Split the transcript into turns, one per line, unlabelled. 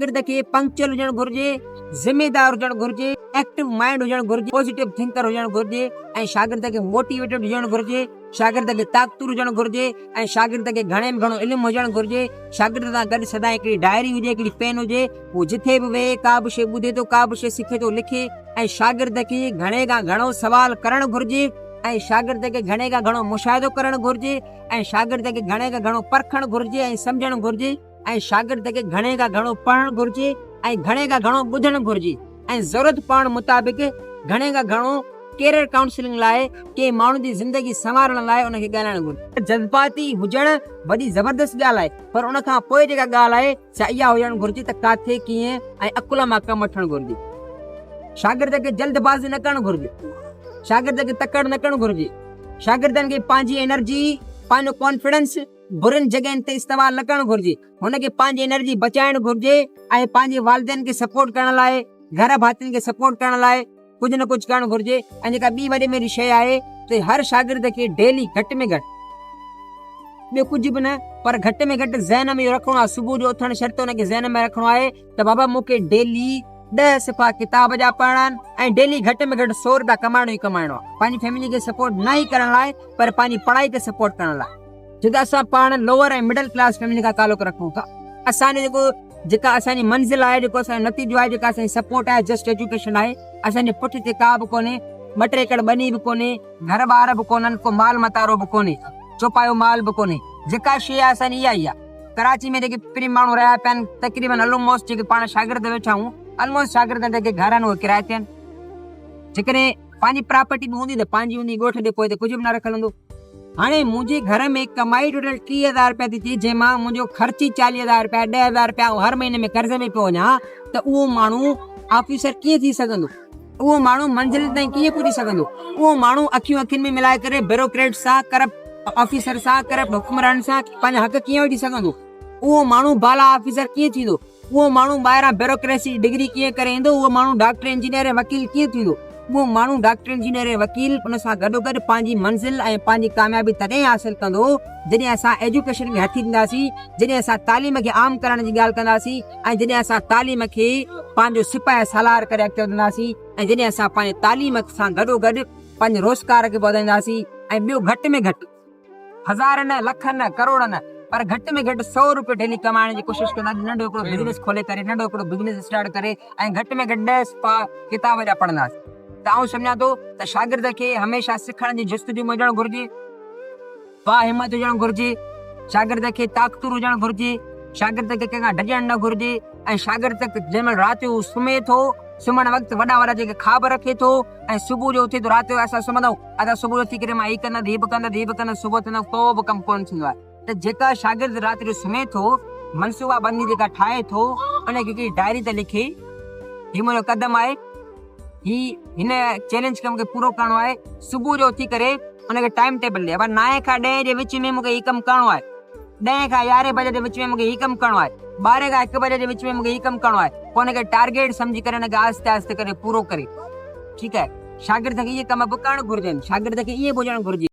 شاگرد کي پنڪچوئل هجڻ گهرجي، ذميدار هجڻ گهرجي، ايڪٽو مائنڊ هجڻ گهرجي، پازيٽو ٿنڪر هجڻ گهرجي ۽ شاگرد کي موٽيويٽيڊ هجڻ گهرجي، شاگرد کي طاقتور هجڻ گهرجي ۽ شاگرد کي گهڻي ۾ گهڻو علم هجڻ گهرجي، شاگرد سان گڏ سدائين هڪڙي ڊائري هجي، هڪڙي پين هجي، هو جٿي به ويهي ڪا به شيء ٻڌي ٿو، ڪا به شيء سکي ٿو لکي ۽ شاگرد کي گهڻي کان گهڻو سوال ڪرڻ گهرجي ۽ شاگرد کي گهڻي کان گهڻو مشاهدو ڪرڻ گهرجي ۽ شاگرد کي گهڻي کان گهڻو پرکڻ گهرجي ۽ سمجهڻ گهرجي. ۽ شاگرد کي گهڻي کان گهڻو پڙهڻ گهرجي ۽ گهڻي کان گهڻو ٻڌڻ گهرجي ۽ ضرورت پوڻ مطابق گهڻي کان گهڻو ڪيريئر ڪائونسلنگ لاء ڪنهن ماڻهو جي زندگي سنوارڻ لاء ان کي ڳالهائڻ گهرجي. جذباتي هجڻ وڏي زبردست ڳالهه آهي پر ان کان پوء جيڪا ڳالهه آهي سا اها هجڻ گهرجي ته ڪاٿي ڪيئن ۽ عقل مان ڪم وٺڻ گهرجي. شاگرد کي جلد بازي نه ڪرڻ گهرجي. شاگرد کي تڪڙ نه ڪرڻ گهرجي. شاگردن کي پنهنجي انرجي، پنهنجو ڪانفيڊنس، برين جڳهين تي استعمال نه ڪرڻ گهرجي، هن کي پنهنجي انرجي بچائڻ گهرجي ۽ پنهنجي والدين کي سپورٽ ڪرڻ لاء، گهر ڀاتين کي سپورٽ ڪرڻ لاء ڪجهه نه ڪجهه ڪرڻ گهرجي ۽ جيڪا ٻي وڏي ۾ وڏي شيء آهي ته هر شاگرد کي ڊيلي گهٽ ۾ گهٽ ٻيو ڪجهه به نه پر گهٽ ۾ گهٽ ذهن ۾ اهو رکڻو آهي صبح جو اٿڻ شرط ان کي ذهن ۾ رکڻو آهي ته بابا مون کي ڊيلي ڏهه صفحا ڪتاب جا پڙهڻا آهن ۽ ڊيلي گهٽ ۾ گهٽ سو روپيا ڪمائڻو ئي ڪمائڻو آهي پنهنجي فيملي کي سپورٽ نه ئي ڪرڻ لاء پر پنهنجي پڙهائي کي سپورٽ ڪرڻ لاء. ڇو ته اسان پاڻ لوئر ۽ مڊل ڪلاس فيملي کان تعلق رکون ٿا اسان جو جيڪو جيڪا اسان جي منزل آهي جيڪو اسان جو نتيجو آهي جيڪا اسان جي سپورٽ آهي جسٽ ايجوڪيشن آهي اسان جي پٺ تي ڪا به ڪونهي ٻه ٽي ايڪڙ ٻني به ڪونهي گهر ٻار به ڪونهن ڪو مال متارو به ڪونهي چوپايو مال به ڪونهي جيڪا شيء آهي اسان جي اها ئي آهي ڪراچي ۾ جيڪي پرين ماڻهو رهيا پيا آهن تقريبن الموسٽ جيڪي پاڻ شاگرد ويٺا آهيون الموسٽ شاگردن جيڪي گهر آهن اهي ڪرائي تي آهن جيڪڏهن پنهنجي پراپرٽي به هوندي ته پنهنجي هوندي، ڳوٺ ڏي پوء ته ڪجهه به نه رکيل هوندو. هاڻي منهنجي گهر ۾ ڪمائي ٽوٽل 30,000 رپيا ٿي ٿئي، جنهن مان منهنجو خرچ ئي 40,000 رپيا، 10,000 رپيا آئون هر مهيني ۾ قرض ۾ پيو وڃان ته اهو ماڻهو آفيسر ڪيئن ٿي سگهندو؟ اهو ماڻهو منزل تائين ڪيئن پڄي سگهندو؟ اهو ماڻهو اکيون اکين ۾ ملائي ڪري بيروڪريٽ سان، ڪرپٽ آفيسر سان، ڪرپٽ حڪمرانن سان پنهنجا حق ڪيئن وٺي سگهندو؟ اهو ماڻهو بالا آفيسر ڪيئن ٿيندو؟ اهو ماڻهو ٻاهران بيوروڪريسي جي ڊگري ڪيئن ڪري ايندو؟ اهو ماڻهو ڊاڪٽر، انجنيئر ۽ وڪيل ڪيئن ٿيندو؟ اهو ماڻهو ڊاڪٽر، انجنيئر ۽ وڪيل ان سان گڏوگڏ پنهنجي منزل ۽ پنهنجي ڪاميابي تڏهن حاصل ڪندو جڏهن اسان ايجوڪيشن کي هٿي ڏينداسين، جڏهن اسان تعليم کي عام ڪرڻ جي ڳالهه ڪنداسين ۽ جڏهن اسان تعليم کي پنهنجو سپاهه سالار ڪري اڳتي وڌنداسين ۽ جڏهن اسان پنهنجي تعليم سان گڏوگڏ پنهنجي روزگار کي به وڌائينداسين ۽ ٻيو گهٽ ۾ گهٽ هزار نه، لک نه، ڪروڙ نه، پر گهٽ ۾ گهٽ سئو روپيو ڊيلي ڪمائڻ جي ڪوشش ڪنداسين، ننڍو هڪڙو بزنس کولي ڪري، ننڍو هڪڙو بزنس اسٽارٽ ڪري ۽ گهٽ ۾ گهٽ 10 صفحا ڪتاب جا پڙهنداسين ته آئون سمجهان ٿو ته شاگرد کي هميشه سکڻ جي جستجو ۾ هجڻ گهرجي، باهمت هجڻ گهرجي، شاگرد کي طاقتور هجڻ گهرجي، شاگرد کي ڪنهن کان ڊڄڻ نه گهرجي ۽ شاگرد جنهن مهل رات جو هو سمهي ٿو، سمهڻ وقت وڏا وڏا جيڪي خواب رکي ٿو ۽ صبح جو اٿي ٿو رات جو اسان سمهندا آهيون اسان صبح جو اٿي ڪري مان هي ڪندس هي به ڪندس هي به ڪندس صبح ٿيندو ڪو به ڪم ڪونه ٿيندو آهي ته جيڪا شاگرد رات جو سمهي ٿو منصوبا بندي جيڪا ٺاهي ٿو ان کي هڪڙي ڊائري تي لکي هي منهنجو قدم آهي هي هن چئلينج کي مونکي پورو ڪرڻو آهي صبح جو اٿي ڪري ان کي ٽائيم ٽيبل ڏي ابا نائين کان ڏهين جي وچ ۾ مونکي هي ڪم ڪرڻو آهي ڏهين کان يارهين بجي جي وچ ۾ مونکي هي ڪم ڪرڻو آهي، ٻارهين کان هڪ بجي جي وچ ۾ مونکي هي ڪم ڪرڻو آهي، پوء ان کي ٽارگيٽ سمجهي ڪري ان کي آهستي آهستي ڪري پورو ڪري. ٺيڪ آهي. شاگرد کي اهي ڪم به ڪرڻ گهرجن، شاگرد کي ائين به هجڻ گهرجي.